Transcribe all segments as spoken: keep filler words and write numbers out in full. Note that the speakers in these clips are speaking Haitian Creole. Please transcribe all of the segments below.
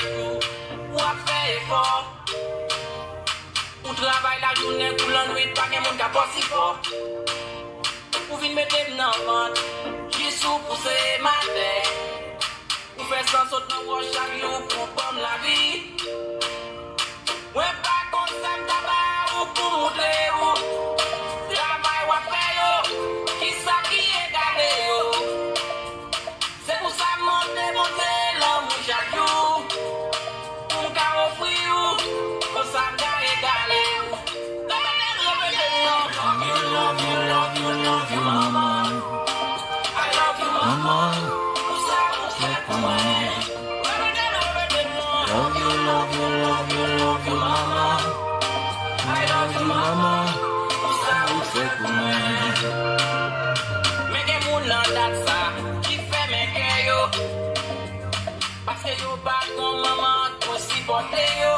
Ou ap fè efò. Ou travay lajounen kou lannwit, pa gen moun k ap ba w sipò. Ou vin mete m nan vant, jis ou pouse m atè. Ou fè san sot nan wòch chak jou pou ban m lavi. Mwen pa konn sa m ta ba ou pou montre ou. Travay w ap fè yo, kisa ki egale yo? Se pou sa m mande Bondye lanmou chak jou. Pou m ka ofri ou, konsa m ka egale ou. Repete l, repete l non. Love you, love you, love you, love you, mama. I love you, mama. Pou sa ou fè pou mwen. Repete l, repete l non. Love you, love you, love you, love you, mama. I love you, mama. Pou sa ou fè pou mwen. Men gen moun nan dat sa ki fèmen kè yo. Paske yo pa gon manman pou sipòte yo.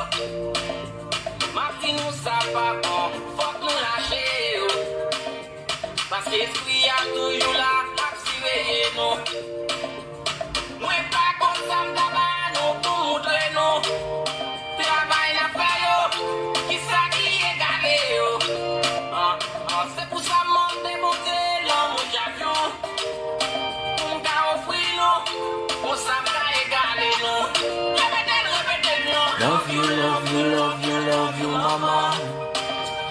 M ap di nou sa pa bon, fòk nou lache yo. Paske espri a toujou la, ap siveye nou. Mwen pa konn sa m ta ba nou pou montre nou. Travay n ap fè yo, kisa ki egale yo? An, an, se pou sa m mande Bondye lanmou chak jou. Pou m ka ofri nou, pou sa m ka egale nou. Repete l, repete l non. Love you, love you, love you, love you, mama.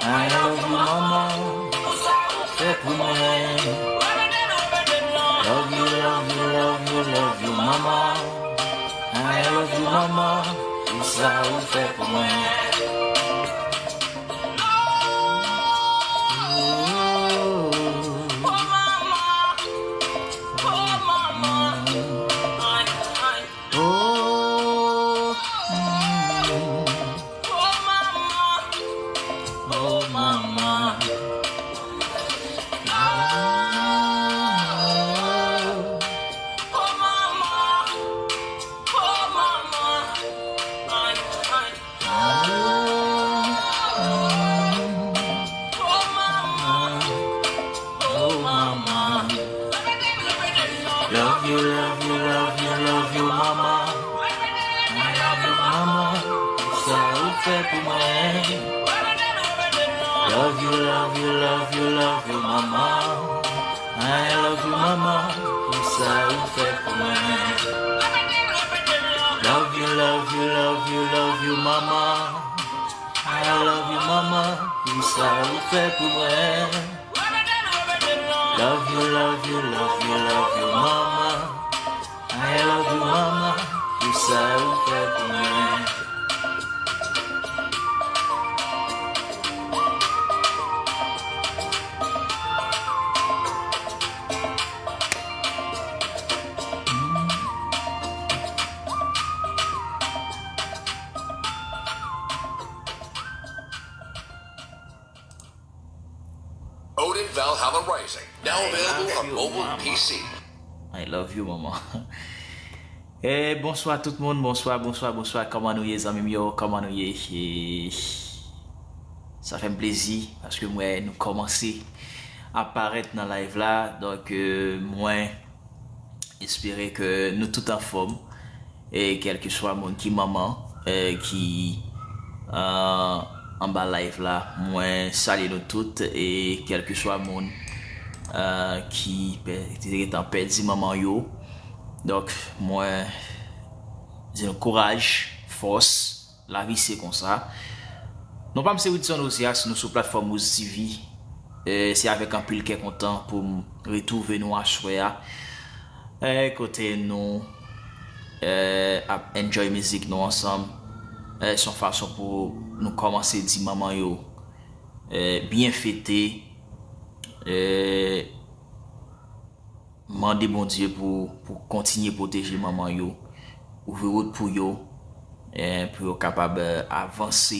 I love you, mama. Pou sa ou fè pou mwen. Repete l, repete l non. Love you, love you, love you, love you, mama. I love you, mama. Pou sa ou fè pou mwen. Oh, mama. Oh, mama. Ay, ay. Oh, mm. Oh, mama. Oh, mama. Oh, mama. Oh, mama. Ay, ay. Oh, mama. Oh, mama. Love you, love you, love you, love you, mama. I love you, mama. Sa ou fè pou mwen. Love you, love you, love you, love you, mama. I love you, mama, pou sa ou fè pou mwen. Love you, love you, love you, love you, mama. I love you, mama, pou sa ou fè pou mwen. Love you, love you, love you, love you, mama. I love you, mama, pou sa ou fè pou mwen. Odin Valhalla Rising, now available on mobile P C. I love you, mama. Eh, bonswa tout moun, bonswa, bonswa, bonswa. Kòman nou ye, zanmi m yo? Kòman nou ye? Eh, sa fè m plezi paske m wè nou kòmanse ap parèt nan live la. Donk, eh, mwen espere ke nou tout anfòm. E kèlkeswa moun ki manman, eh, ki, eh, anba live la, mwen salye nou tout. E kèlkeswa moun, eh, ki pè-, ki te gentan pèdi manman yo. Donk, mwen di nou kouraj, fòs. Lavi se konsa. Non pa m se Widson Ozias, nou sou platfòm Wiz T V. Eh, se avèk anpil kè kontan pou m retwouve nou aswè a. Eh, kote nou, eh, ap enjoy mizik nou ansanm. Eh, se yon fason pou nou kòmanse di manman yo, eh, byen fete. Eh, Mande Bondye pou, pou kontinye pwoteje manman yo, ouvri wout pou yo, eh, pou yo kapab, eh, avanse,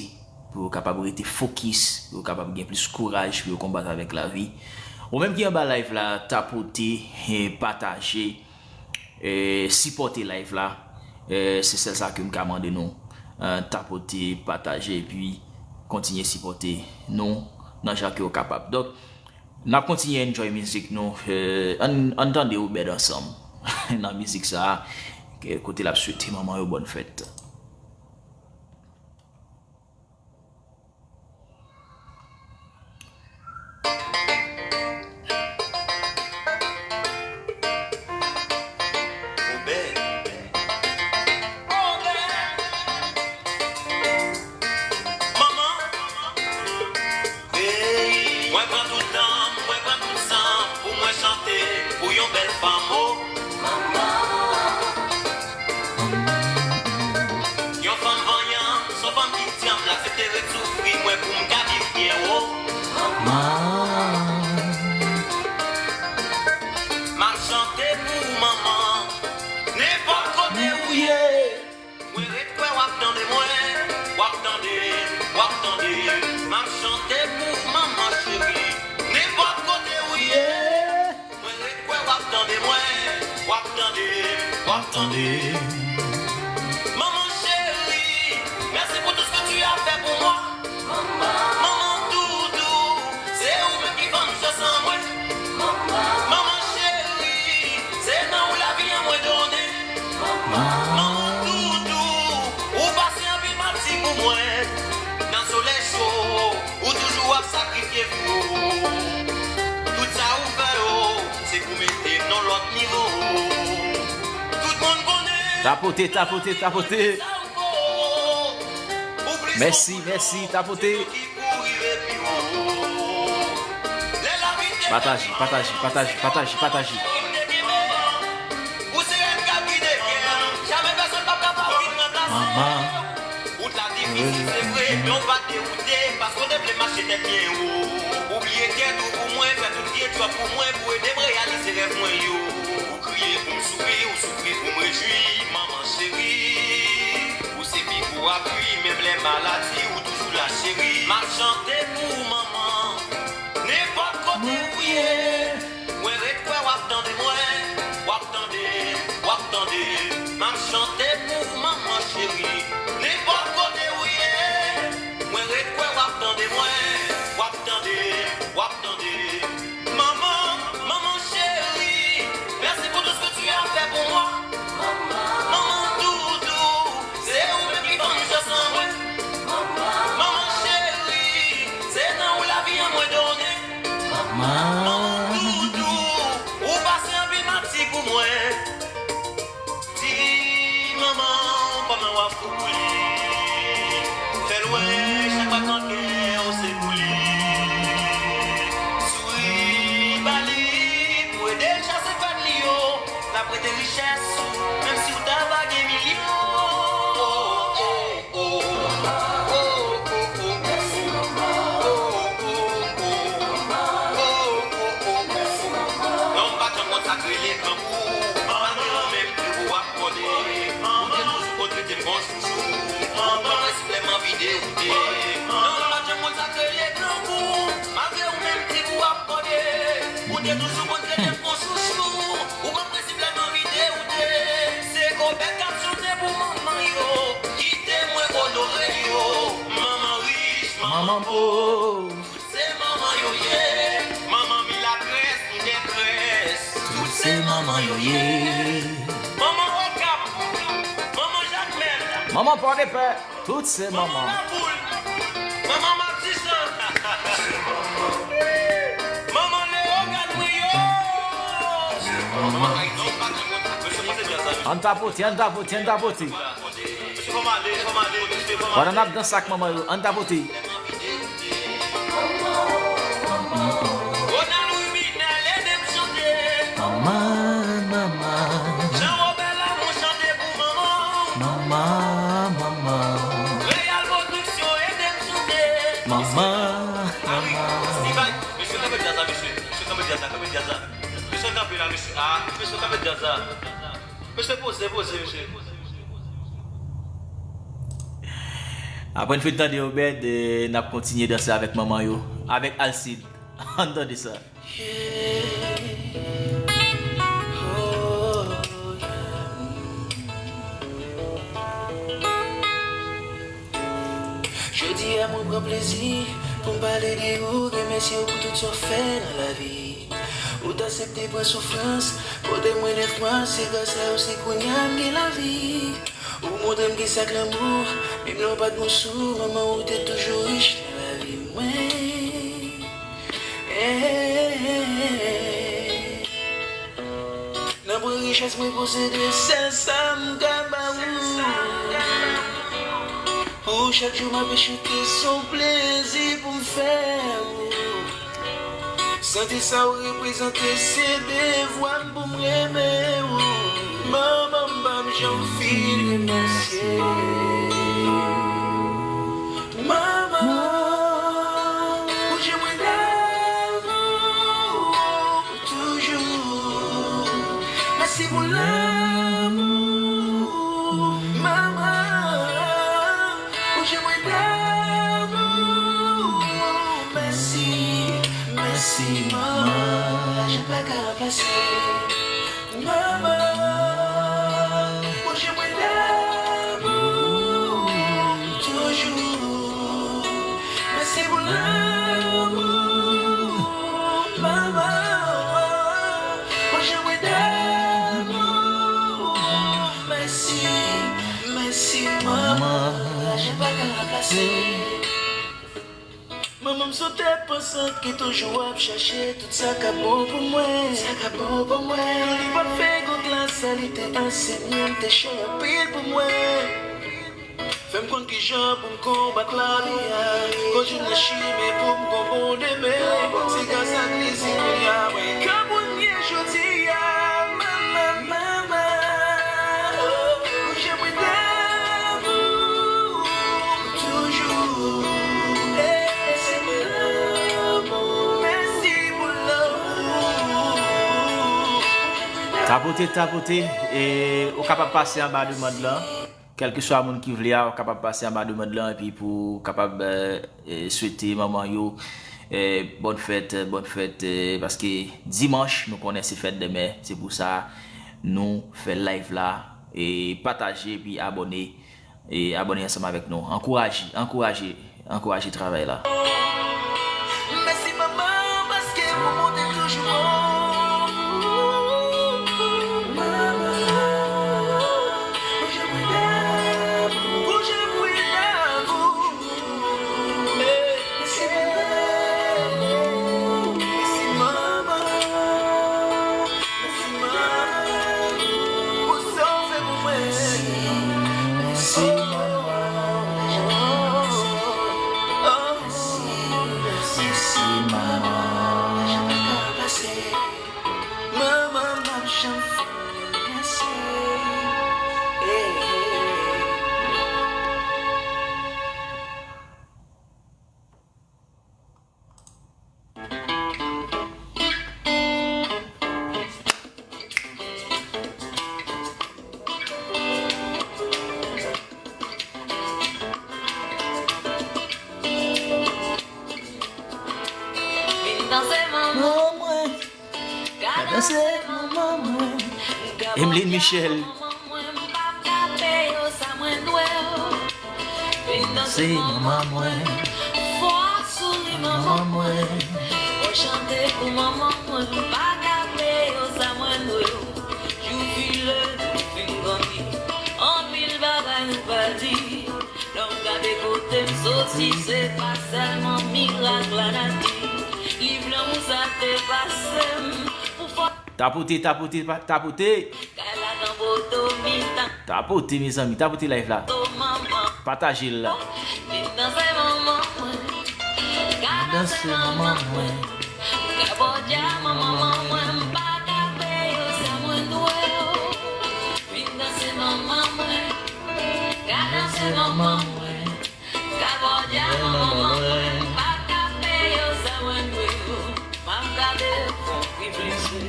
pou yo kapab rete fokis, pou yo kapab gen plis kouraj pou yo konbat avèk lavi. Ou menm ki anba live la, tapote, eh, pataje, eh, sipòte live la. Eh, se sèl sa ke m ka mande nou. Eh, tapote, pataje, epi kontinye sipòte nou nan jan ke w kapab. Donk, N ap kontinye enjoy mizik nou. Eh, ann, ann tande Obed ansanm nan mizik sa a, ke, kote l ap swete manman yo bòn fèt. Tande. Maman chérie, merci pour tout ce que tu as fait pour moi. Maman doudou, se ou menm ki fè m chans an mwen. Maman chérie, se nan ou lavi an mwen donnen. Maman doudou, ou pase anpil mati pou mwen. Nan solèy cho, ou toujou ap sakrifye vi w. Tout sa ou fè yo, se pou mete m nan lòt nivo. Tout moun konnen. Tapote, tapote, tapote. Mèsi, mèsi, tapote. Pataje, pataje, pataje, pataje, pataje. Ou se rèn k ap gide kè m. Jamè pèsonn p ap kapab vin ranplase w. Wout la difisil, se vre, men w pa dewoute, paske w te vle mache tèt byen wo. Ou bliye tèt ou pou mwen, fè tout vye djòb pou mwen, pou ede m reyalize rèv mwen yo. Ou kriye pou m souri, ou soufri pou m rejwi, manman cheri. Ou se pi gwo apui, menm lè maladi, ou toujou la, cheri. M ap chante pou ou, manman. Nenpòt kote ou ye, mwen ret kwè w ap tande mwen, w ap tande, w ap tande. M ap chante pou ou, manman cheri. Nenpòt kote ou ye, mwen ret kwè w ap tande mwen, w ap tande, w ap tande. Manman, manman cheri, merci pour tout ce que tu as fait pour moi. Manman doudou, se ou menm ki ban m chans an mwen. Manman cheri, se nan ou lavi an mwen donnen. Manman doudou, ou pase anpil mati pou mwen. Di manman w kòman w ap fou pou li. Fè l wè chak batman kè w se pou li. Souri ba li pou ede l chase fèt li yo. L ap rete richès ou, menm si w ta va gen milyon. Oh, oh, oh. Non, m pa janm konn sa k rele grangou. Malgre ou menm tribou ap kòde. Ou te toujou konn trete m bon chouchou. Ou konn prensip lè m anvi dewoute. Non, m pa janm konn sa k rele grangou. Malgre ou menm tribou ap kòde. Ou te toujou konn trete m bon chouchou. Ou konn prensip lè m anvi dewoute. Se gwo bèt k ap chante pou manman yo. Kite mwen onore yo. Manman rich, manman pòv. Se manman yo ye, manman milatrès, minetrès. Tout se manman yo ye. Manman Okap, manman Jakmèl. Manman Pòdepè, tout se manman. Manman Laboul, manman Matisan. Manman Leyogàn mwen yo. Manman. Ann tapote, ann tapote, ann tapote. Pandan n ap danse ak manman yo, ann tapote. Ronald Ruminel, ede m chante. Manman, manman. Jean Robert Lamour, chante pou manman. Manman, manman. Real Production, ede m chante. Manman, manman. Mesye, kanpe djaz la, mesye. Mesye, kanpe djaz la, kanpe djaz la. Mesye, kanpe la, mesye. Ah, mesye, kanpe djaz la. Mesye, poze, poze, mesye. Apre n fin tande Obed, eh, n ap kontinye danse avèk manman yo, avèk Alcide. Ann tande sa. Jodi a mwen pran plezi pou m pale de ou, remèsye ou pou tout sa w fè nan lavi. Ou t aksepte pran soufrans, pote mwen nèf mwa, se gras a ou si kounye a m gen lavi. Ou montre m kisa k lanmou, menm lè w pa t bon sou manman, ou te toujou rich nan lavi mwen. Hey. Nan pwen richès mwen posede, sèl sa m ka ba ou. Pou chak jou m ap choute, se yon plezi pou m fè ou. Santi sa ou reprezante, se devwa m pou m renmen ou. Manman m pa m janm fin remèsye. Manman, ou je mwen damou. Toujou. Mèsi pou lanmou, manman. Ou je mwen damou. Mèsi, mèsi, manman. Je pa ka ranplase. Manman. Manman m sou tèt pansant ki toujou ap chache tout sa k ap bon pou mwen. Sa k ap bon pou mwen. Li pa t fè gwo klas, sa li te ansenye m te chè anpil pou mwen. Fè m konn kijan pou m konbat lavi a. Kontinye chimen pou m gon bon demen. Se gras ak li si kounye a mwen ka premye jodi a. Manman, manman, oh, ou jan mwen damou toujou. Eh, se lanmou. Mèsi pou lanmou. Tapote, tapote, e ou kapab pase anba demann lan. Kèlkeswa moun ki vle a, w kapab pase anba demann lan epi pou w kapab, eh, eh, swete manman yo, eh, bòn fèt, bòn fèt, eh, paske dimanch, nou konnen se fèt demen. Se pou sa, nou fè live la, e pataje epi abòne, e abòne ansanm avèk nou. Ankouraje, ankouraje, ankouraje travay la. Mèsi manman, paske ou monte toujou. Manman, ou jan mwen damou, ou jan mwen damou. Mèsi manman, mèsi manman. Mèsi manman, pou sa w fè pou mwen. Mèsi manman. Mèsi manman. Manman, m ap janm fè w remèsye. Vin danse manman. Manman mwen. Ka danse manman mwen. Emeline Michel. Manman mwen, m p ap ka peye w sa mwen dwe w. Vin danse manman mwen. Fò w souri manman mwen. Fò w chante pou manman mwen. M pa ka peye w sa mwen dwe w. Jou file, nou fin grandi. Anpil bagay nou pa di. Lè w gade kote m soti, se pa sèlman mirak lanati. Liv lanmou sa te pase m pou fò. Tapote, tapote, pa- tapote. Kay la nan poto mitan. Tapote, mezanmi, tapote live la. To manman. Pataje l la. Vin danse manman mwen. Ka danse manman mwen. Ka bòdya manman mwen. M pa ka peye w sa mwen dwe w. Vin danse manman mwen. Ka danse manman mwen. Ka bòdya manman mwen. M pa ka peye w sa mwen dwe w. M ap gade fon reflechi.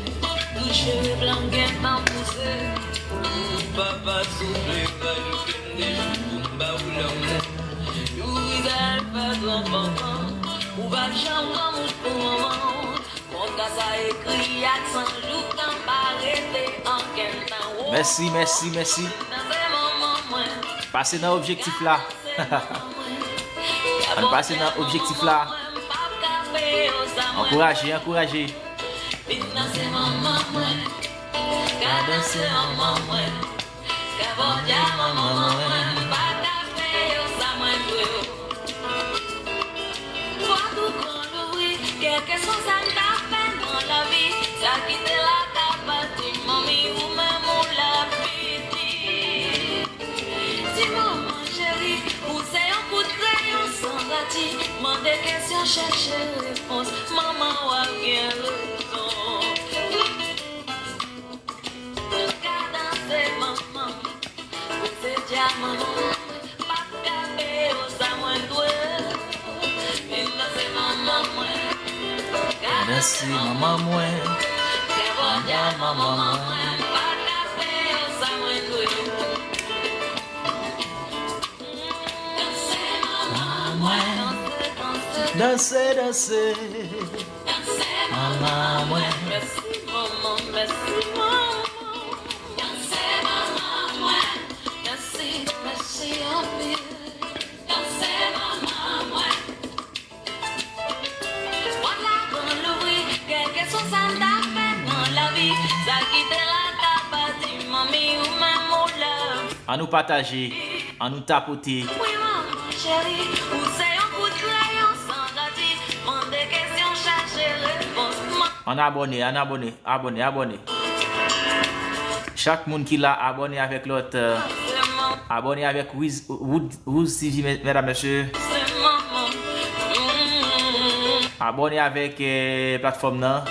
Tout cheve blan gentan pouse. Ou papa souple rajoute m de jou pou m ba ou lanmou. Youri Alpha gran panpan. Ou pa janm granmoun pou manman w. Kontra sa ekri ak san jou, tan pa rete ankenn tan. Mèsi, mèsi, mèsi. Pase nan objektif la. Ann pase nan objektif la. Ankouraje, ankouraje. Vin danse manman mwen. Ka danse manman mwen. Ka bòdya manman mwen. M pa ka peye w sa mwen dwe w. Pòt ou gran louvri, kèlkeswa sa n ta fè nan lavi, sa ki te la ka pati, manmi ou menm ou la piti. Di manman cheri, ou se yon kout kreyon san rati, mande kesyon, chèche repons, manman w ap gen rezon. Ka danse manman, ou se dyaman, m p ap ka peye w sa mwen dwe. Vin danse manman mwen. Ka danse manman mwen. Ka bòdya manman mwen. M p ap ka peye w sa mwen dwe. Danse manman mwen. Danse, danse. Manman mwen. Mèsi manman, mèsi manman. Danse manman mwen. Mèsi, mèsi anpil. Danse manman mwen. Pòt la gran louvri, kèlkeswa sa n ta fè nan lavi, sa ki te la ka pati, manmi ou menm ou la. Ann nou pataje, ann nou tapote. Wi manman. Cheri, ou se yon kout kreyon san dati. Mande kesyon, chache repons. Ann abòne, ann abòne, abòne, abòne. Chak moun ki la, abòne avèk lòt. Abòne avèk Wiz, Wood, Wood T V, mè-, medam, mesye. Abòne avèk, eh, platfòm nan.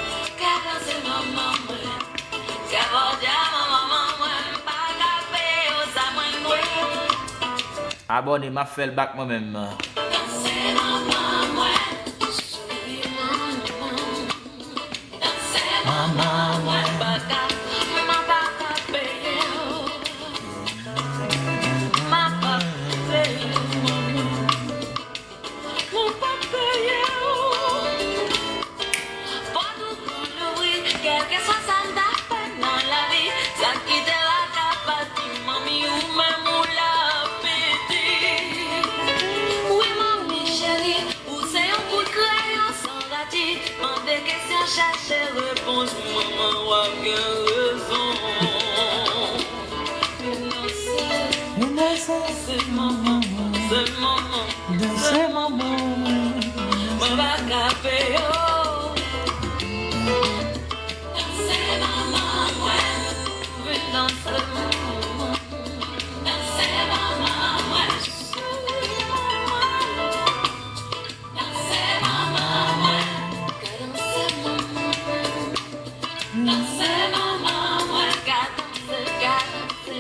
Abòne, m ap fè l back mwen menm. Manman mwen. Pòt ou kou louvri, kèlkeswa sa n ta fè nan lavi, sa k kite la ka pati, manmi, ou menm ou la piti. Wi, manmi cheri, ou se yon kout kreyon san dati. Mande kesyon, chache repons, manman, w ap gen rezon. Vin danse, vin danse, se manman mwen, se manman, se manman mwen. Mwen pa ka peye w. Danse manman mwen. Vin danse manman mwen. Danse manman mwen. Cheri manman mwen. Danse manman mwen. Danse manman mwen. Ka danse, ka danse.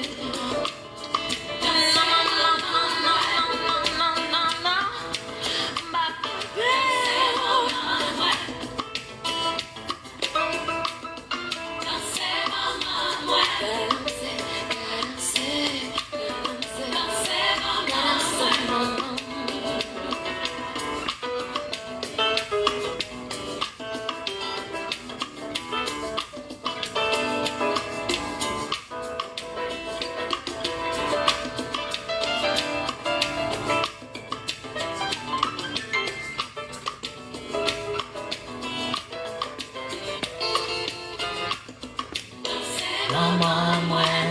Manman mwen.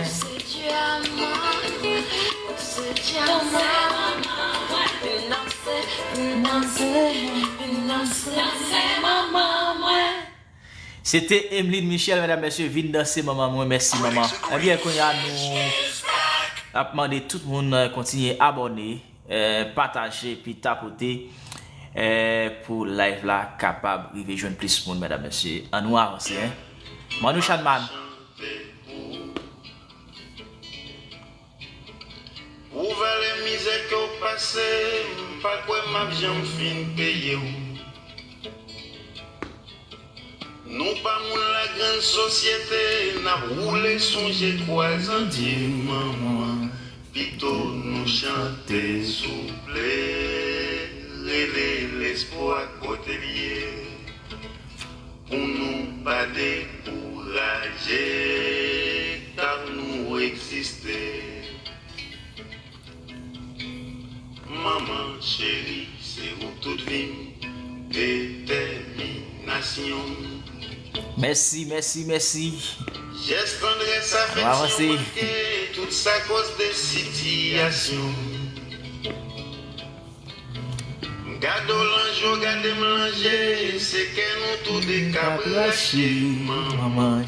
Danse, danse, danse, manman mwen. Se te Emeline Michel, medam, mesye, vin danse manman mwen, mèsi manman. Ebyen, kounye a nou ap mande tout moun, eh, kontinye abòne, eh, pataje, epi tapote, eh, pou live la kapab rive jwenn plis moun, medam, mesye. Ann nou avanse, en. Manou Chanman. Pou valè mizè ke w pase, m pa kwè m ap janm fin peye w. Nou pa moun lagrann sosyete, n ap woule sou je kwaze an di manman. Pito nou chante souple, rele lespwa kote l ye. Pou nou pa dekouraje, kap nou egziste. Manman cheri, se ou tout vi m, detèminasyon m. Mèsi, mèsi, mèsi. Jès tandrès, afeksyon manke, tout sa koz de sitiyasyon m. M gade w lan je w gade m lan je, se kè nou tou de k ap rache. Manman,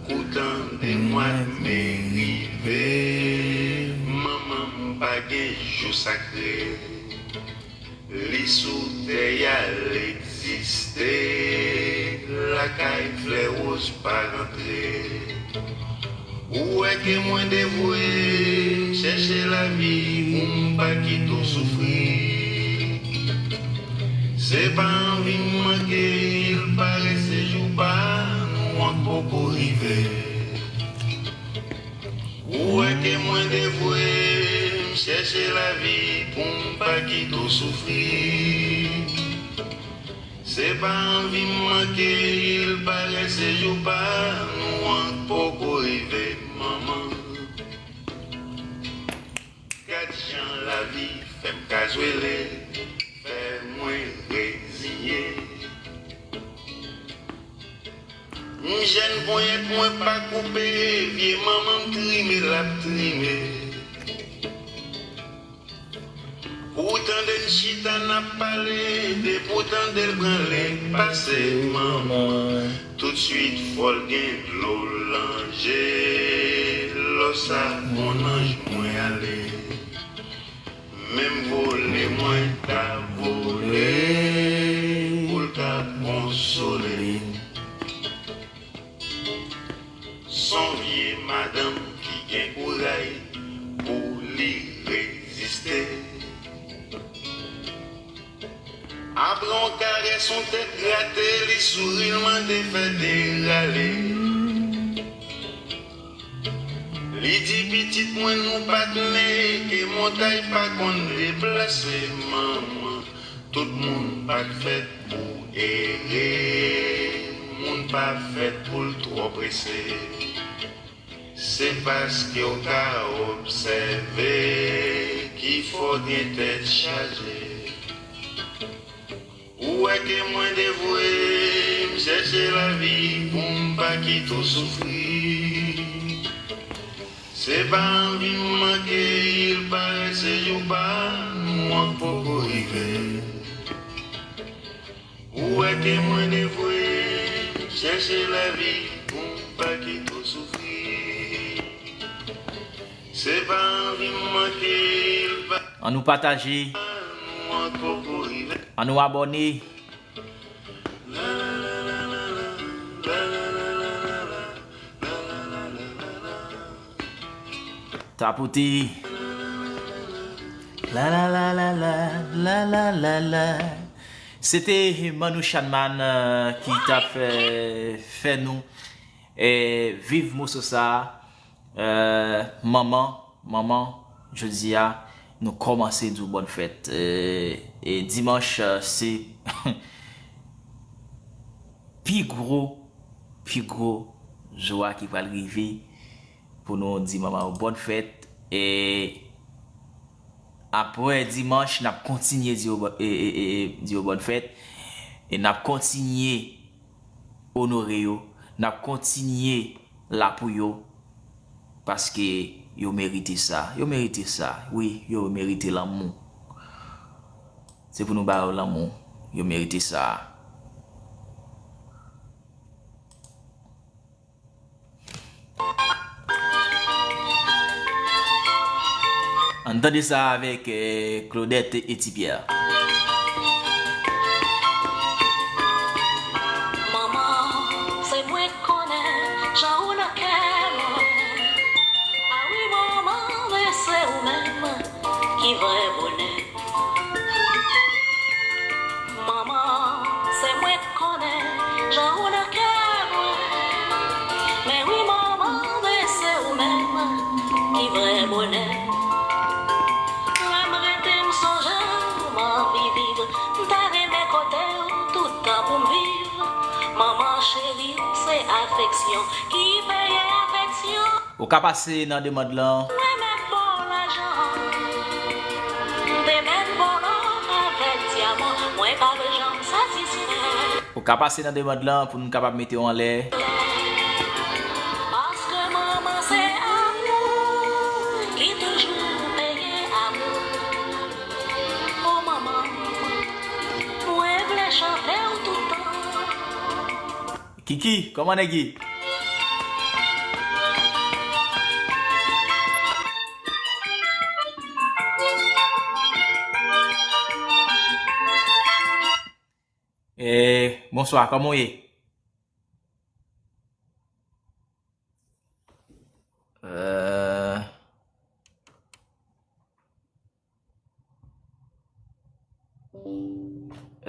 kou tande mwa me rive, manman m pa gen jou sakre. Li sou tè a l egziste, lakay flè woz pa rantre. Ou wè ke mwen devwe, m chèche lavi pou m pa kite w soufri. Se pa anvi m manke, il parèt se jou pa nou an k poko rive. Ou wè ke mwen devwe, m chèche lavi pou m pa kite w soufri. Se pa anvi m manke, il parèt se jou pa nou an k poko rive, manman. Gad jan lavi fè m kazwele, fè mwen reziye. M jèn ponyèt mwen pa koupe, vye manman m trime l ap trime. Ou tande Chita n ap pale, depi w tande l branle, pase manman. Toutswit fò l gen dlo lan je, lò sa, mon anj, mwen ale. Menm vole mwen ta vole, pou l ka konsole m. S on vye madanm ki gen kouray pou li reziste. Apre on karès, on tèt grate, li souri, l mande fè derale. Li di, pitit mwen, nou pa t ne, ke montay pa konn deplase, manman. Tout moun pa t fèt pou ere, moun pa fèt pou l twò prese. Se paske w ka obsève ki fò gen tèt chaje. Ou wè ke mwen devwe, m chèche lavi pou m pa kite w soufri. Se pa anvi m manke, il pare se jou pa nou an poko rive. Ou wè ke mwen devwe, m chèche lavi pou m pa kite w soufri. Se pa anvi m manke, il pa Ann nou pataje, nou an poko rive. Ann nou abòne. Tapote. La la la la la, la la la la. Se te Manou Chanman, euh, ki t ap fè, fè nou, eh, viv moso sa a. Euh, manman, manman, jodi a, nou kòmanse di w bòn fèt. Euh, e dimanch, euh, se pi gwo, pi gwo jou a ki pral rive pou nou di manman yo bòn fèt. E apre dimanch, n ap kontinye di yo bò-, e, e, e, e, di yo bòn fèt. E n ap kontinye onore yo. N ap kontinye la pou yo. Paske yo merite sa. Yo merite sa. Wi, yo merite lanmou. Se pou nou ba yo lanmou. Yo merite sa. Ann tande sa avèk, eh, Claudette et Ti Pierre. Manman, se mwen k konnen jan ou nan kè mwen. A wi, manman, men se ou menm ki vrè bonè. Manman, se mwen k konnen jan ou nan kè mwen. Men wi, manman, men se ou menm ki vrè bonè. Lè m rete, m sonje w, m anvi viv. M ta renmen kote w tout tan pou m viv. Manman cheri, se afeksyon ki peye afeksyon. Ou ka pase nan demann lan. Mwen mèt ba w lajan, m te mèt ba w lò avèk dyaman, mwen p ap janm satisfè. Ou ka pase nan demann lan pou nou kapab mete w anlè. Paske manman se amou ki toujou peye amou. O manman, mwen vle chante w tout tan. Kiki, kòman nèg ye? Eh, bonswa, kòman w ye? Euh,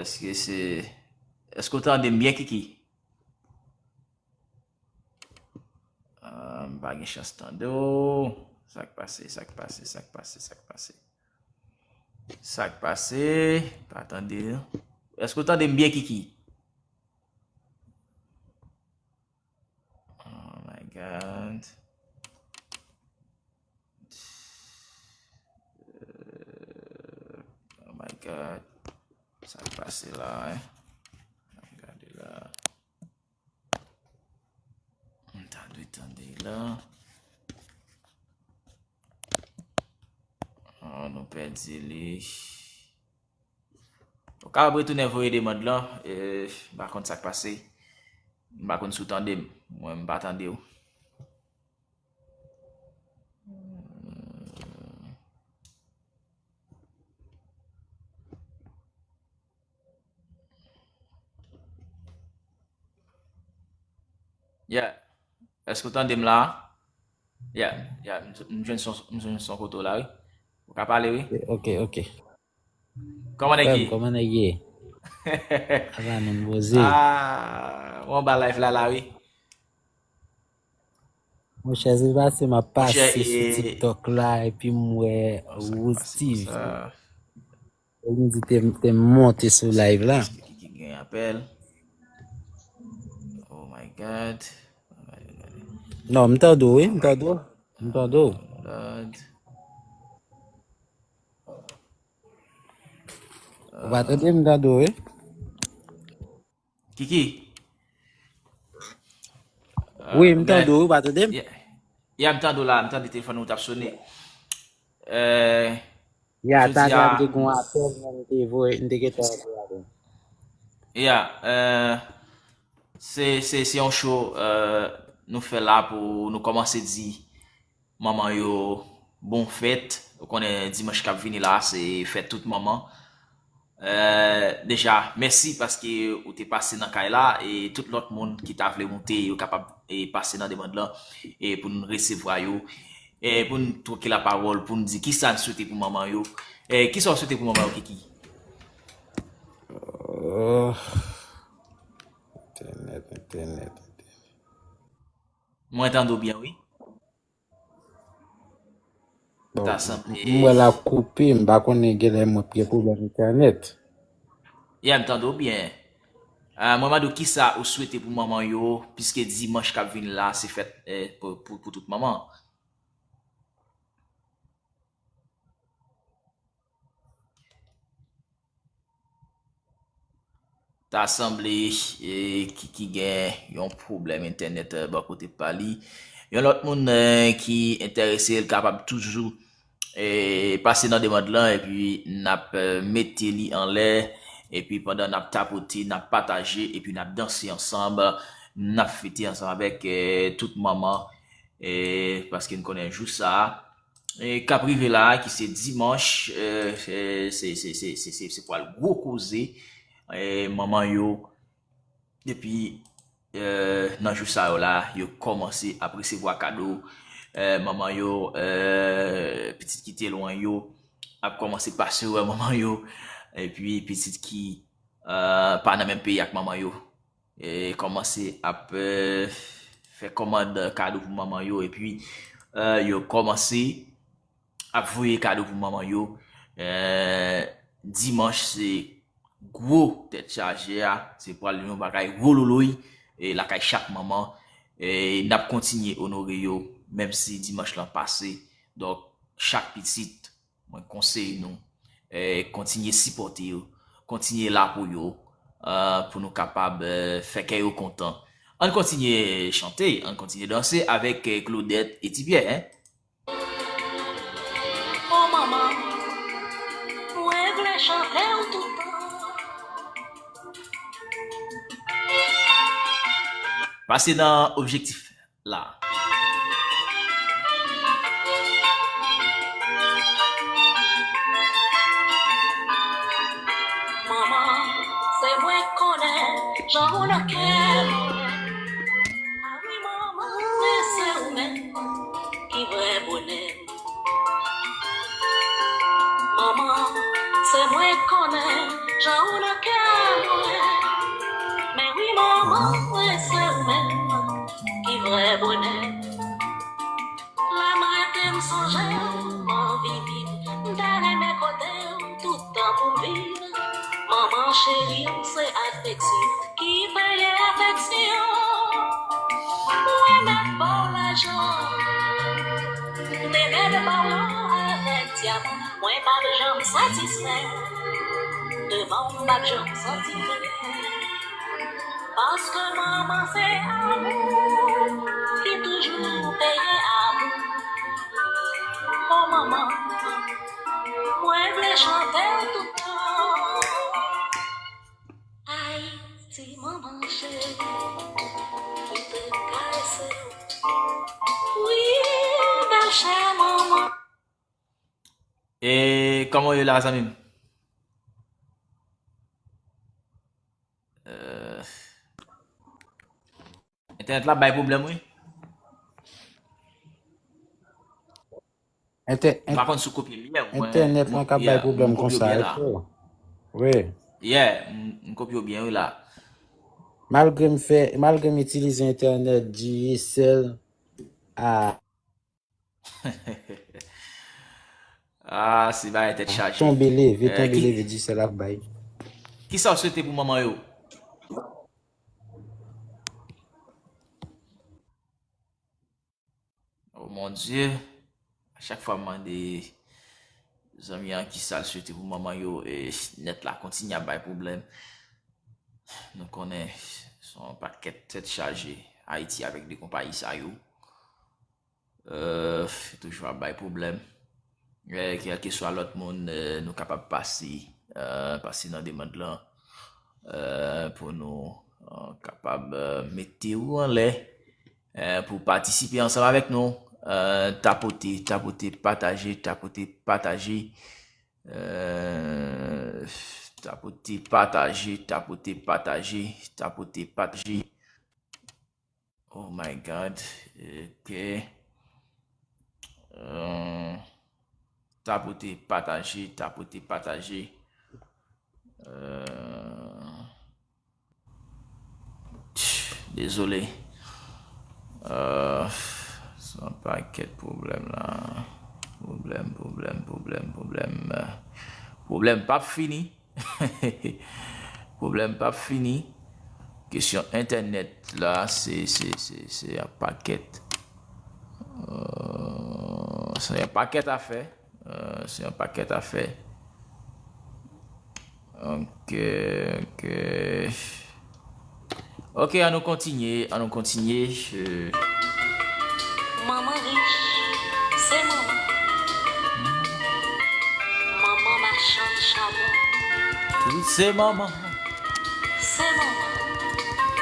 Èske se, èske w tande m byen, Kiki? Ah, m pa gen chans tande w. Sa k pase, sa k pase, sa k pase, sa k pase? Sa k pase? Pa tande. Èske w tande m byen, Kiki? Oh my God. Euh, oh my God. Sa k pase la, hein? N ap gade la. M ta dwe tande la. Oh, nou pèdi li. Ou kapab retounen voye demann lan, e, m pa konn sa k pase. M pa konn si w tande m. Mwen, m pa tande w. Yeah. Èske w tande m la? Yeah, yeah, m, m jwenn son, m jwenn son kote w la, wi. Ou ka pale, wi. Ok, ok. Kòman nèg ye? Kòman nèg ye? Ava nou poze. Ah, mwen ba live la, la, wi. Monchè, se pase m ap pase sou TikTok la, epi m wè Rose T V. Ou di te, te monte sou live la. Ki, ki gen apèl? Oh my God. Non, m tande w, wi, m tande w. M tande w. Lord. Ou pa tande m, tande w, wi. Kiki. Wi, m tande w, ou pa tande m? Yeah, yeah, m tande w la, m tande telefòn ou t ap sone. Euh, Ya, jodi talè a, a, m te gen yon apèl, men m te voye, m te gentan voye apèl. Ya, euh, se, se, se yon show, euh, nou fè la pou nou kòmanse di manman yo bon fèt. Ou konnen dimanch k ap vini la, se fèt tout manman. Euh, deja, mèsi paske ou te pase nan kay la, e tout lòt moun ki ta vle moute, yo kapab, e, pase nan demann lan, e pou n resevwa yo, e pou n twoke lapawòl, pou n di kisa n swete pou manman yo. E, kisa w swete pou manman yo, Kiki? Oh, entènèt, entènèt, entènèt. Mwen tande w byen, wi. Bon, ta sanble m wè l ap koupe, m pa konnen, genlè mwen gen pwoblèm entènèt. Ya, m tande w byen. Ah, mwen mande w kisa ou swete pou manman yo, piske dimanch k ap vini la, se fèt, eh, pou, pou, pou tout manman. Ta sanble, eh, ki, ki gen yon pwoblèm entènèt, eh, bò kote pa li. Yon lòt moun, eh, ki enterese, l kapab toujou, eh, pase nan demann lan, epi n ap, eh, mete li anlè, epi pandan n ap tapote, n ap pataje, epi n ap danse ansanm, n ap fete ansanm avèk, eh, tout manman, eh, paske n konnen jou sa a, eh, k ap rive la a, ki se dimanch, eh, eh, se, se pral gwo koze, eh, manman yo, depi, eh, nan jou sa yo la, yo kòmanse ap resevwa kado, eh, manman yo, eh, pitit ki te lwen yo ap kòmanse pase wè manman yo, epi pitit ki, eh, pa nan menm peyi ak manman yo, eh, kòmanse ap, eh, fè kòmand kado pou manman yo, epi, eh, yo kòmanse ap voye kado pou manman yo. Eh, dimanch se gwo tèt chaje a, se pral yon bagay wololoy, eh, lakay chak manman. Eh, n ap kontinye onore yo, menm si dimanch lan pase. Donk, chak pitit, mwen konseye nou, eh, kontinye sipòte yo, kontinye la pou yo, eh, pou nou kapab, eh, fè kè yo kontan. Ann kontinye chante, ann kontinye danse avèk, eh, Claudette et Ti Pierre, hein? O manman, mwen vle chante w tout tan. Pase nan objektif la. Manman, se mwen k konnen jan ou nan kè mwen. A wi, manman, men se ou menm ki vrè bonè m. Manman, se mwen k konnen jan ou nan kè mwen. Men wi, manman, men se ou menm ki vrè bonè m. Lè m rete, m sonje w, m anvi viv. M ta renmen kote w tout tan pou m viv. Manman cheri, m se afeksyon ki peye afeksyon. Mwen mèt ba w lajan, m te mèt ba w lò avèk dyaman. Mwen p ap janm satisfè, devan w m p ap janm santi m renmen. Paske manman se amou ki toujou peye amou. O manman, mwen vle chante w tout tan. E kòman w ye la, zanmi m? Euh, entènèt la bay pwoblèm, wi. Entè- M pa konn si w kopye l yè, mwen, entènèt mwen ka bay pwoblèm konsa, frè. Wi. Yeah, m m kopye w byen, wi, la. Malgre m fè, malgre m itilize entènèt Digicel a Ah, se bagay tèt chaje. Tonbe leve, eh, tonbe leve, Digicel ap bay. Kisa w swete pou manman yo? Oh mon Dieu, a chak fwa m mande zanmi an kisa l swete pou manman yo, e nèt la kontinye ap bay pwoblèm. Nou konnen se yon pakèt tèt chaje Ayiti avèk de konpayi sa yo. Euh, toujou ap bay pwoblèm. Eh, kèlkeswa lòt moun, eh, nou kapab pase, eh, pase nan demann lan, eh, pou nou, eh, kapab, eh, mete w anlè, eh, pou patisipe ansanm avèk nou. Eh, tapote, tapote, pataje, tapote, pataje. Eh, tapote, pataje, tapote, pataje, tapote, pataje. Oh my God. Ok. Euh, tapote, pataje, tapote, pataje. Euh, dezole. Euh, se yon pakèt pwoblèm la. Pwoblèm, pwoblèm, pwoblèm, pwoblèm. Pwoblèm p ap fini. Pwoblèm p ap fini. Kesyon entènèt la, se, se, se, se yon pakèt. Euh, se yon pakèt afè. Euh, se yon pakèt afè. Ok, ok. Ok, an nou kontinye, an nou kontinye. Euh. Manman rich, se manman. Manman machann chabon. Tout se manman. Se manman.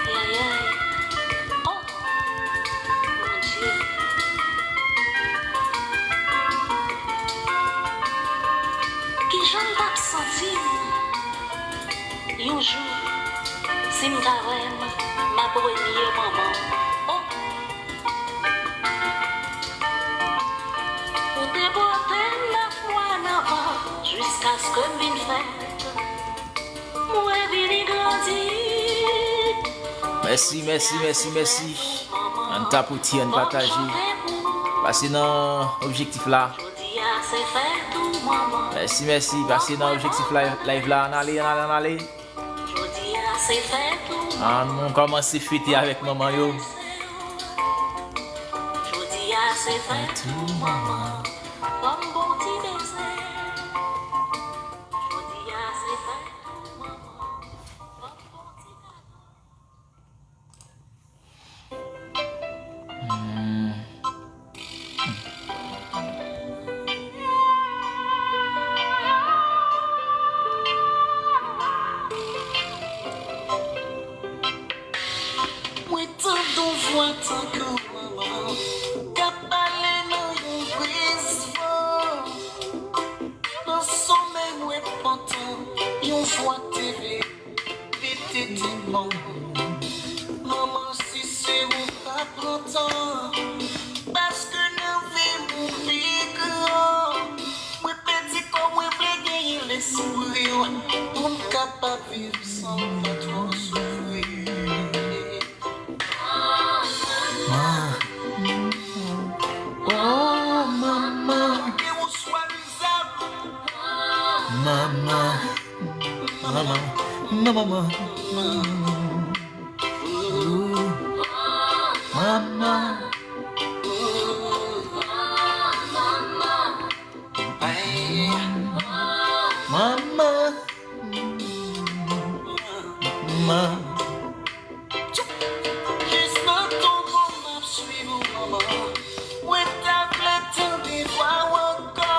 Yayay. Oh, Bondye. Kijan m t ap santi m? Yon jou, si m ta wè m, m ap remye manman. Oh! Ou te pote m nèf mwa nan vant, jiskaske m vin fèt. Mwen vini grandi. Mèsi, mèsi, mèsi, mèsi. Ann tapote, ann pataje. Pase nan objektif la. Mèsi, mèsi. Pase nan objektif live, live la. Ann ale, ann ale, ann ale. Ann kòmanse fete avèk manman yo. Fèt ou manman. Mwen tande yon vwa tankou manman k ap pale nan yon briz van. Nan somèy mwen pantan, yon vwa te vle pete tèt mwen. Manman, si se ou pa pran tan, paske nan vi m ou pi gran. Mwen pèdi kò, mwen vle genyen lespri w, pou m kapab viv san m pa twò soufri. Ma. Oh, manman. Manman. Manman. Manman. Manman. Manman. Manman. Manman. Jis nan tonbo m ap swiv ou, manman. Mwen ta vle tande vwa w ankò.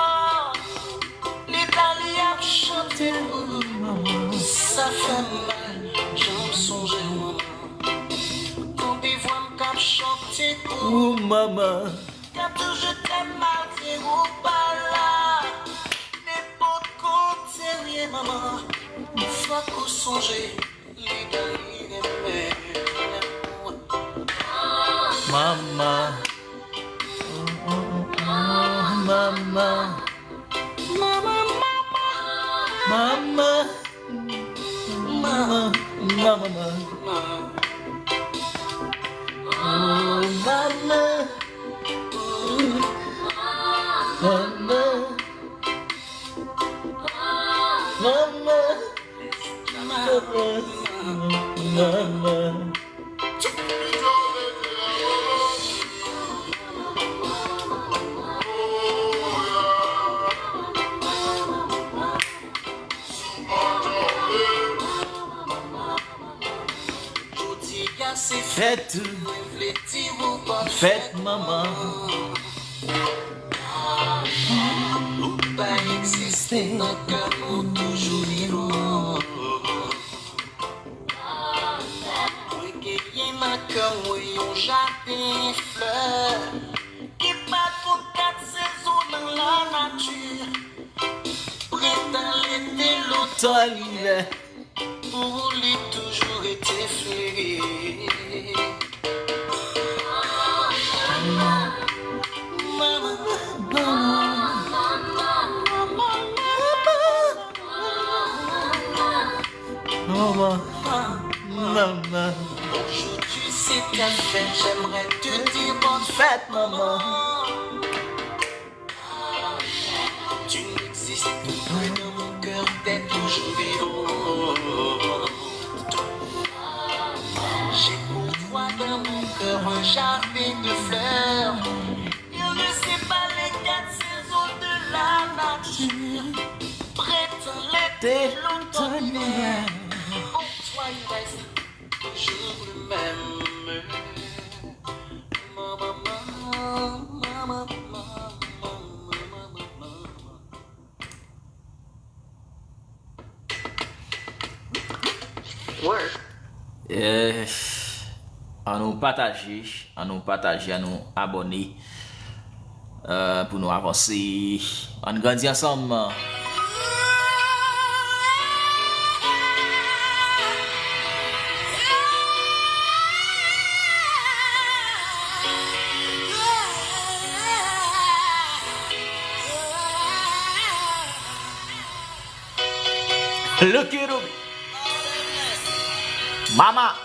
Leta li ap chante pou ou, manman. Sa fè m mal, jan m sonje w, manman. Tande vwa m k ap chante pou ou, manman. K ap toujou te malgre ou pa la. Sonje, li bay li renmen. Mama. Oh, oh, oh, oh, mama. Mama, mama. Mama. Mama, mama, mama. Oh, mama. Mama. Mama. Mama. Mama. Jodi a se fèt, mwen vle di ou bòn fèt, manman. Ou pa egziste nan kè m, ou toujou vivan. Mwen genyen nan kè mwen yon jaden flè ki pa tout kat sezon nan lanati. Prentan, lete, lotòn, livè. Pou ou, li toujou rete fleri. Manman, manman, manman, manman, manman. Manman, manman. Aujourd'hui c'est ta fête, j'aimerais te dire bonne fête, maman. Tu n'existes plus dans mon cœur, t'es toujours vivante. J'ai pour toi dans mon cœur un jardin de fleurs. Il ne sait pas les quatre saisons de la nature. Printemps, l'été, l'automne, l'hiver. Pour toi, il reste toujours le même. Maman, maman, maman, maman, maman. Work. Eh, ann nou pataje, ann nou pataje, ann nou abòne, eh, pou nou avanse. Ann grandi ansanm. Lucky Dube. Mama.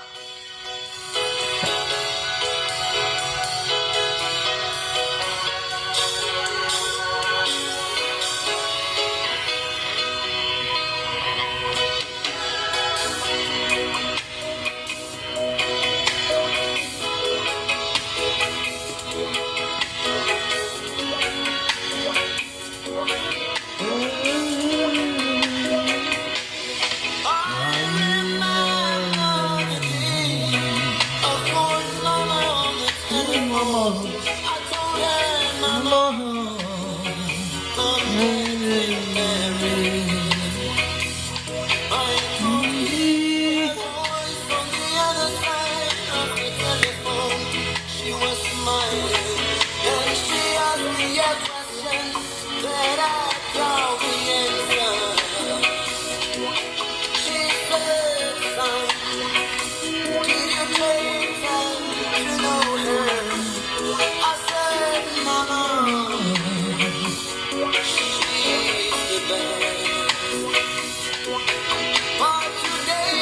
She was smiling, and she asked me a question that I can't answer. She said, "Son, did you take time to know her?" I said, "Mama, she's the best." But today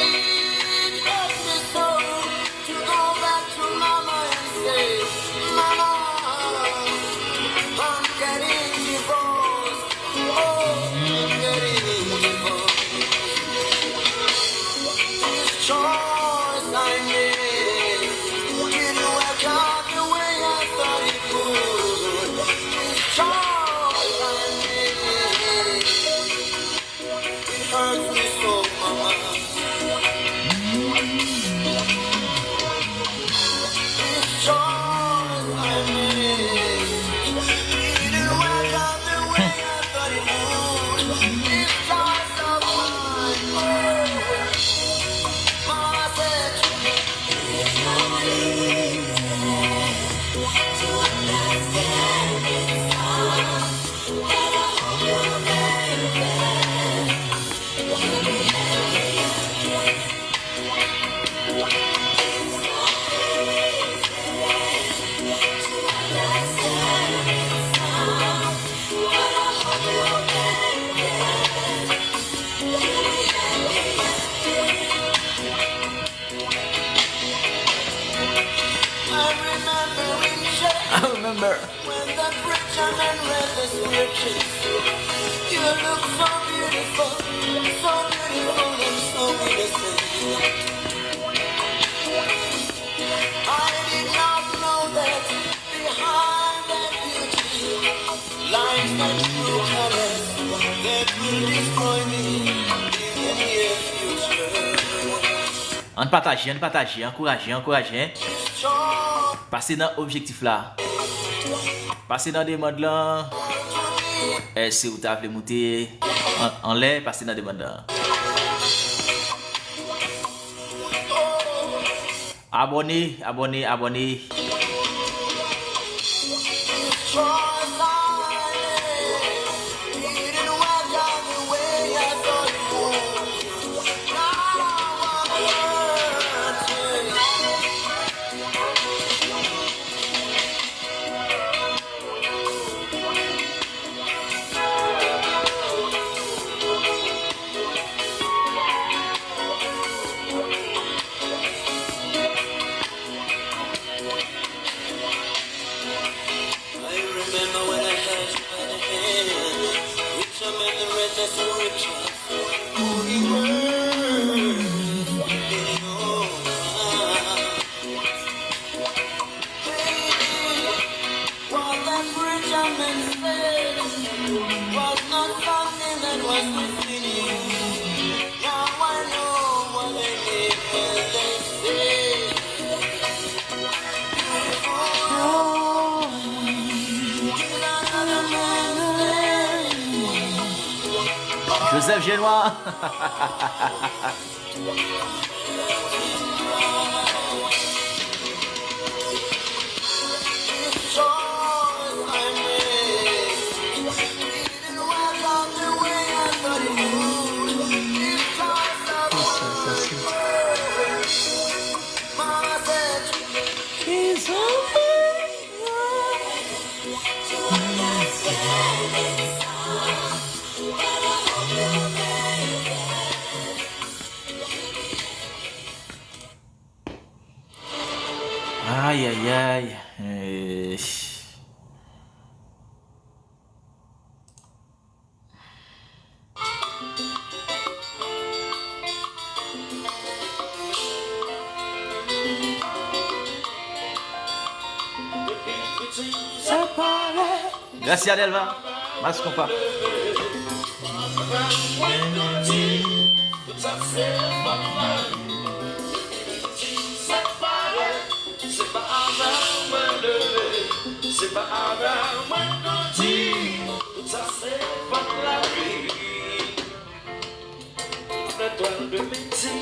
it hurts me so to go back to mama and say, "Mama, I'm getting divorced." When that rich and endless riches, you look so beautiful, so beautiful and so innocent. I did not know that behind that beauty lies the true colors that will destroy me in the near future. Ann pataje, ann pataje, ankouraje, ankouraje. Pase nan objektif la. Pase nan demann lan. Eh, si w ta vle moute an, anlè, pase nan demann lan. Abòne, abòne, abòne. I remember when I held you by the hand, rich man, the richest, the richest, who he was in your eyes. What that preacher man said was not something that was within you. Now I know what they did when they said, "Beautiful woman is another man's slave." Joseph Genois. Ay, ay, ay. Eh. Gracia Delva, Mas Konpa. Se pa avè w mwen leve, se pa avè w mwen grandi. Tout sa se fòt lavi. Une étoile de midi,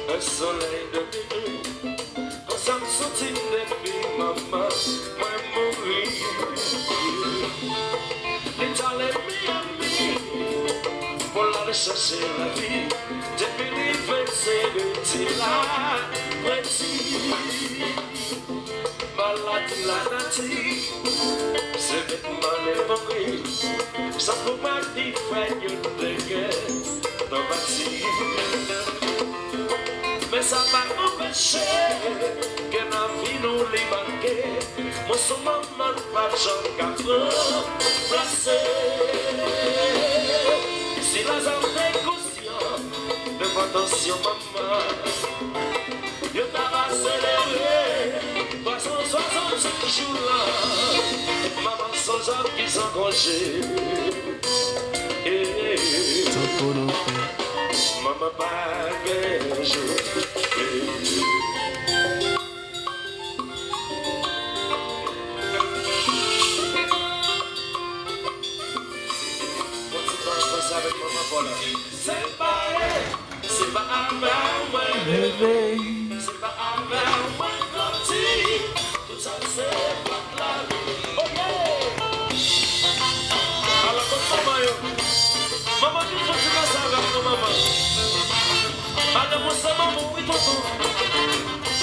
un soleil de minuit. Konsa m santi m depi manman mwen mouri. Li t ale Miami pou l al chèche lavi. Depi rive se rete la, rete. Maladi lanati, se met mande mouri. Sa pou pa di fè youn de kè nan pati. Men sa pa anpeche ke nan vi nou li make. Mwen se yon manman pa janm ka ranplase. Si Laza te konsyan de enpòtans yon manman, yo t ap selebre twa san swasannsenk jou la. Manman se yon zòm ki san konje. Tankou nou fè. Manman pa gen jou. Bon ti tan panse avèk manman pa w la. Se pa, se pa avè w mwen leve. Se pa avè w mwen grandi. Tout sa se fòt lavi. Oh yeah! Ala kot manman yo. Manman ki fè ti danse avèk nou, manman. Madanm ou se manman w, wi, tonton.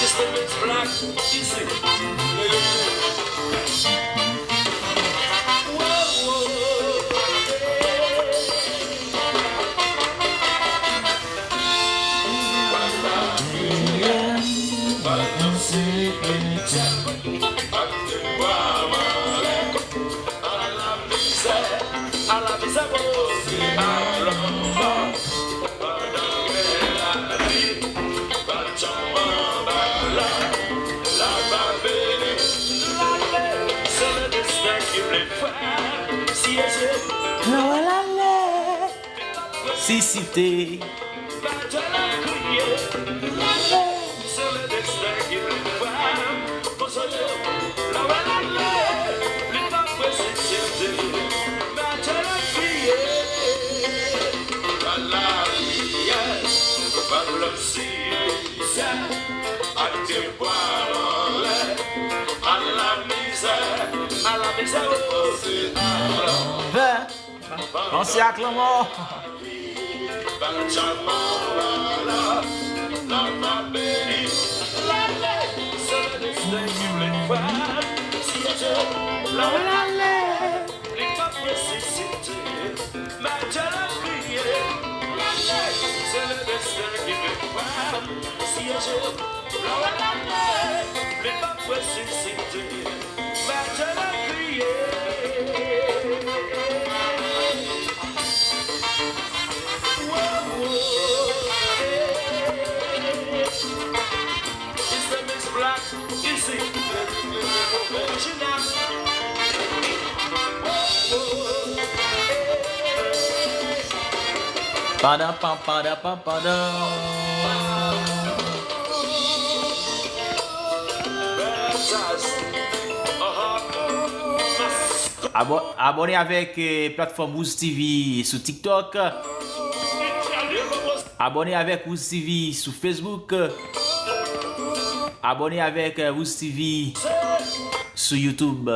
It's the mix black. Easy. Yeah, yeah, yeah. Whoa, whoa, yeah. Ala mizè, se a lanmò. Pandan gen lavi, pa janm anba la. La pa vini. Lale, se le desten ki vle fè. Si e se. Lawè lale. Si site. Madanm kriye. Lale. Se le desten ki vle fè. Konsole. Lawè lale. Li pa prese site. Madanm kriye. Pa laviyès, pa blanchimizè, ak devwa anlè. Ala mizè, ala mizè, o, se ala. Vè. Panse ak lanmò. Padan, pam, padan, pam, padan. Abo-, abòne avèk, eh, platfòm Wooz T V sou TikTok. Abòne avèk Wooz T V sou Facebook. Abòne avèk, eh, Wooz T V sou YouTube.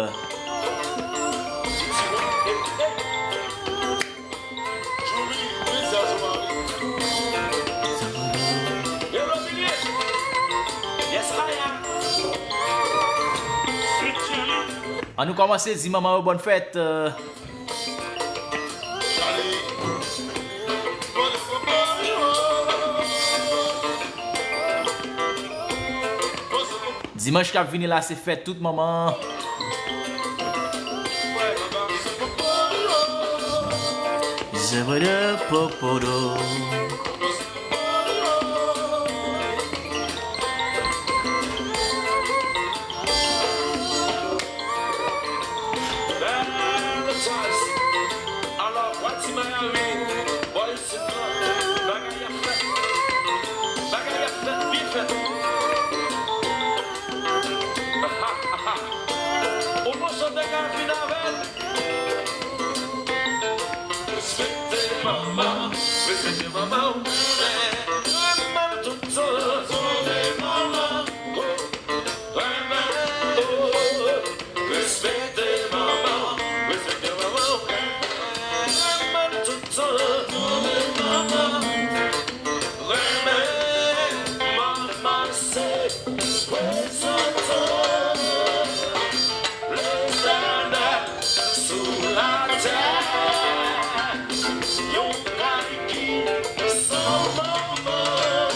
Ann nou kòmanse, di manman yo bòn fèt. Dimanch k ap vini la, se fèt tout manman. Zèbèdè popodo. Bèl jazz. Alò, Wati Miami, bò isit la, bagay ap fèt. Bagay ap fèt, byen fèt. Ou bon chante ka vin avè l. Respekte manman, respekte manman ou. Renmen l tout tan. Renmen manman. Respekte manman, respekte manman. Renmen tout tan. Renmen manman se prezantan. Letènèl sou latè. Yon kay ki san manman.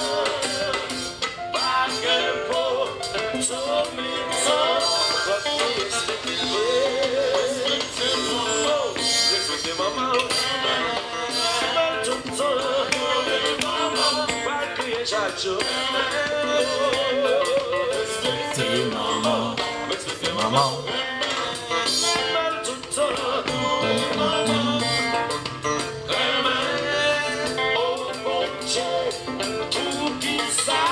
Pa gen poto, men tan, fòk nou respekte. Respekte manman. Respekte manman. Renmen l tout tan. Pa kriye chak jou. Respekte manman. Respekte manman. Renmen l tout tan. Renmen, o Bondye. Poukisa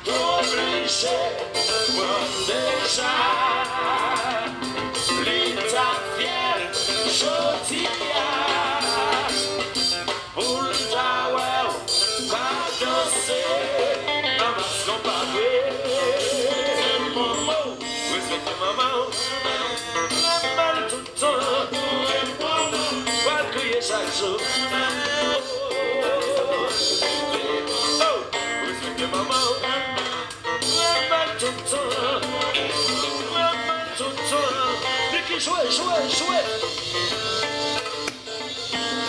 oblije pran deja? Li ta fyè jodi a pou l ta wè w ka danse nan mas konpa vre. Respekte manman w, renmen l tout tan. Pral kriye chak jou. Oh, respekte manman w. Renmen l tout tan. Renmen l tout tan. Niki, jwe, jwe, jwe.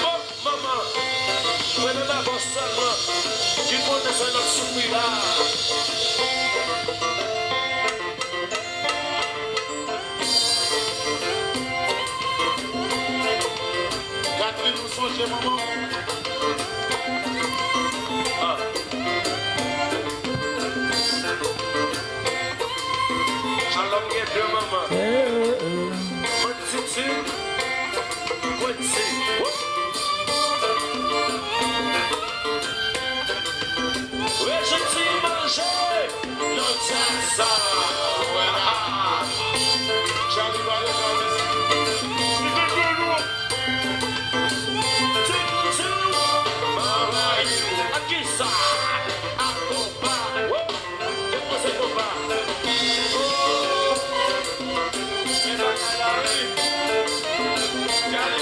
Oh, manman. Mwen nan dabò sèlman ki konnen sa n ap soufri la. Chanje manman. Ah. Shalom gen de manman. Mwen Titi. Quincy. Woo! Rejenti manje nan djaz sa. Wè. Charlie Vallée, Charlie. Li te jwe nou. Titi. Mama. Ak kisa? Ak konpa. Woo! Depoze konpa. Oh. Se bagay la, wi. Gade.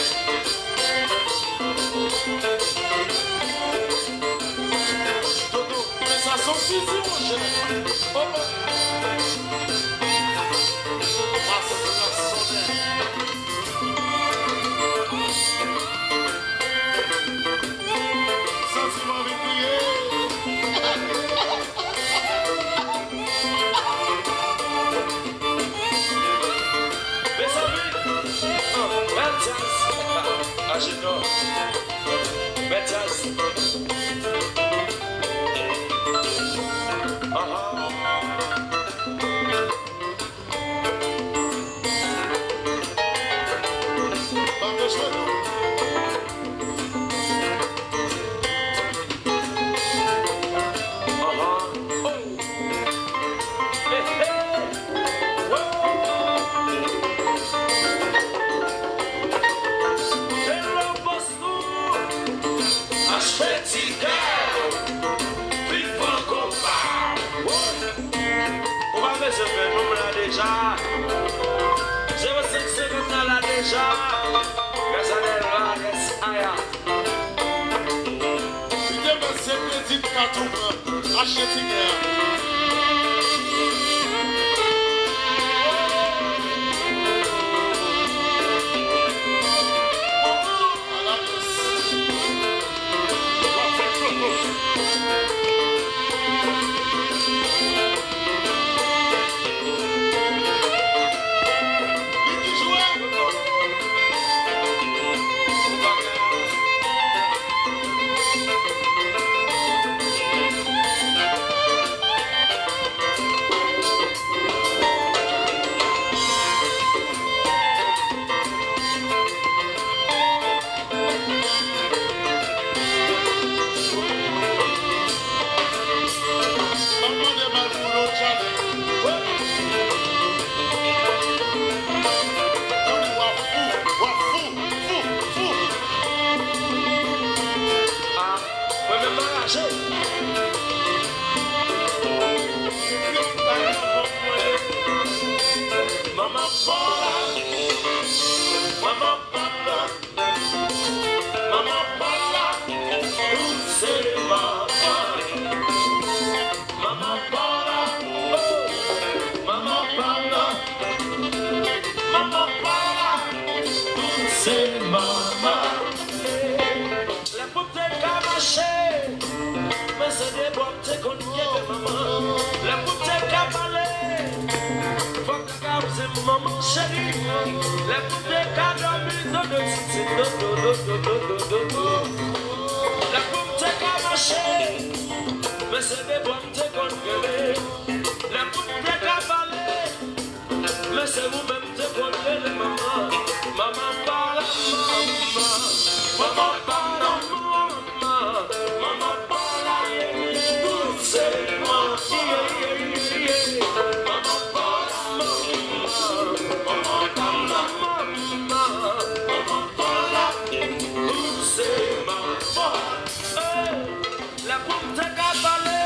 Toto, men sa se yon fizi, monchè. Oh, oh. Pase nan sonnen. Santi m anvi kriye. Mezanmi, bèl djaz. Ajenò. Bèl djaz. Ahan. Pa bezwen non. Ahan. Oh. Hey, hey. Woo. Hello, boss. Achte tikè, vin pran konpa. Ou pa bezwen fè nonm la deja. Zewo senk senkant la la deja. Gazanèl la, yes, aya. Li te mèt se kredi m ka tou pran. Achte tikè a. Mwen menm m anraje. Manman pa la, manman pa la, manman pa la, nou se manman. Manman pa la, oh, manman pa la, manman pa la, nou se manman. Lè pou m te ka mache, men se de bra m te konn kenbe manman. Lè pou m te ka pale, fòk m ka di manman cheri. Lè pou m te ka dòmi, dodo titi, dodo, dodo, dodo, dodo. Lè pou m te ka mache, men se de bra m te konn kenbe. Lè pou m te ka pale, men se ou menm te konn rele manman. Manman pa la, manman. Manman pa la, manman. Manman pa la, tout se manman. Manman pa la, manman. Manman pa la, manman. Manman pa la, tout se manman. Hey! Lè pou m te ka pale,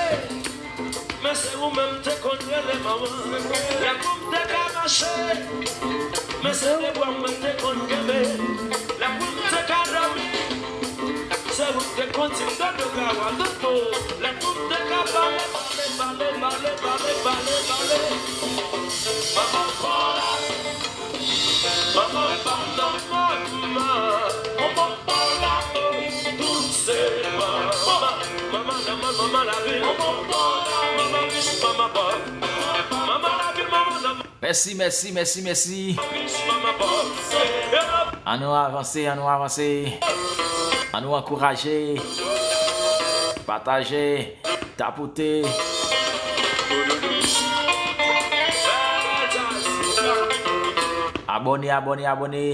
men se ou menm te konn rele manman. Lè pou m te ka mache, men se de bra mwen te konn kenbe. Lè pou m te ka dòmi, se ou te konn di m dodo gawa dodo. Lè pou m te ka pale, pale, pale, pale, pale, pale, pale. Manman pa la. Manman pa m nan manman. Manman pa la, tout se manman. Manman, manman, manman lavi. Manman pa la, manman rich, manman pòv. Manman lavi, manman nan Mèsi, mèsi, mèsi, mèsi. Manman pòv. Ann nou avanse, ann nou avanse. Ann nou ankouraje, pataje, tapote. Abòne, abòne, abòne.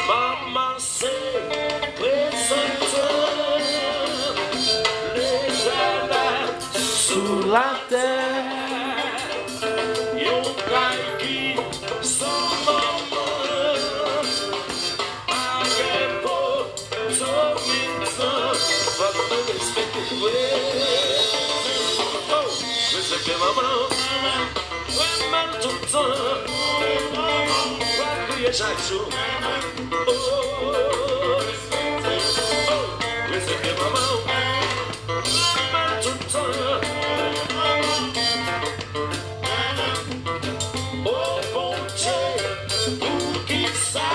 Manman se prezans Letènèl sou latè. Yon kay ki san manman, pa gen po, dominiken, fòk nou respekte vre. Oh, respekte manman. Wè mal tout tan, wè kriye chak jou. Oh, oh, respekte manman. Wè mal tout tan. Oh Bondye, poukisa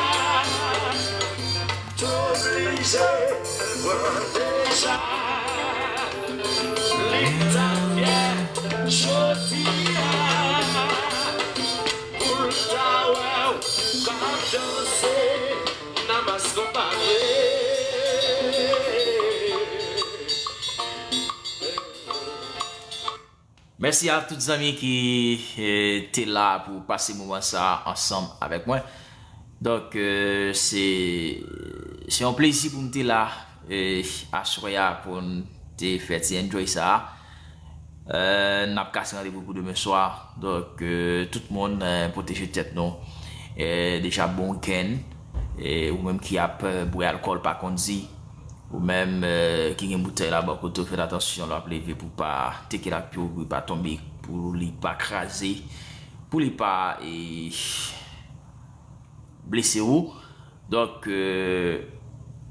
t oblije pran deja? Li ta fyè jodi a pou l ta wè w k ap danse nan mas konpare. Mèsi a tout zanmi ki, eh, te la pou pase moman sa ansanm avèk mwen. Donk, eh, se, se yon plezi pou m te la, eh, aswè a pou n te fè ti enjoy sa. Eh, n ap kase randevou pou demen swa. Donk, eh, tout moun, eh, pwoteje tèt nou. Eh, deja bon wikenn. Eh, ou menm ki ap, eh, bwè alkòl, pa kondui. Ou menm, eh, ki gen boutèy la bò kote w, fè atansyon lè w ap leve pou w pa teke l ak pye w, pou li pa tonbe, pou li pa kraze, pou li pa, eh, blese w. Donk, eh,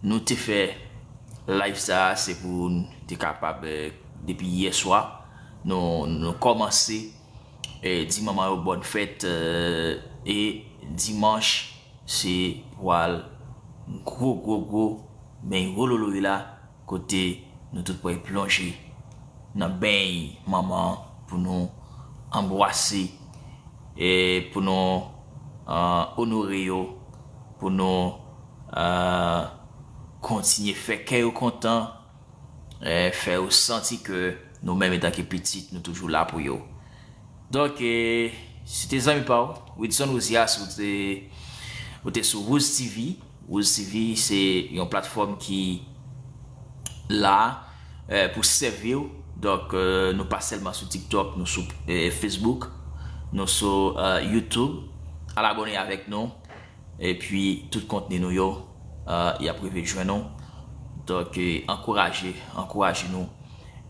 nou te fè live sa a, se pou n te kapab, eh, depi yè swa, nou, nou kòmanse, eh, di manman yo bòn fèt, eh, e dimanch, se pral gwo, gwo, gwo, men wololoy la, kote nou tout pral plonje nan beny manman pou nou anbwase e pou nou, ah, onore yo, pou nou, ah, kontinye fè kè yo kontan, eh, fè yo santi ke nou menm, etanke pitit, nou toujou la pou yo. Donk, eh, se te zanmi pa w, Wilson Ozias, ou te, ou te sou Wouz T V. Wouz T V se yon platfòm ki la, eh, pou sèvi w. Donk, eh, nou pa sèlman sou TikTok, nou sou, eh, Facebook, nou sou, eh, YouTube. Al abòne avèk nou. Epi, tout kontni nou yo, eh, y ap rive jwenn nou. Donk, eh, ankouraje, ankouraje nou,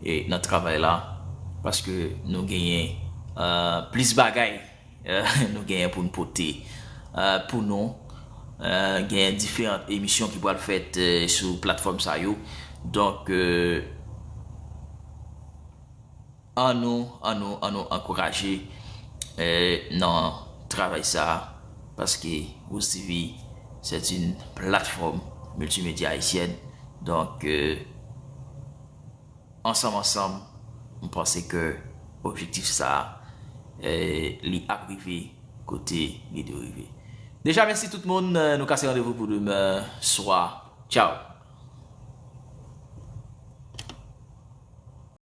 eh, nan travay la, paske nou genyen, eh, plis bagay, eh, nou genyen pou n pote, eh, pou nou. Eh, genyen diferan emisyon ki pral fèt, eh, sou platfòm sa yo. Donk, eh, An nou, an nou, an nou ankouraje, eh, nan travay sa a, paske Wouz T V, c'est une plateforme multimédia haïtienne. Donk, eh, ansanm, ansanm, m panse ke objektif sa a, eh, li ap rive kote li dwe rive. Deja, mèsi tout moun. Eh, nou kase randevou pou demen swa. Tchao.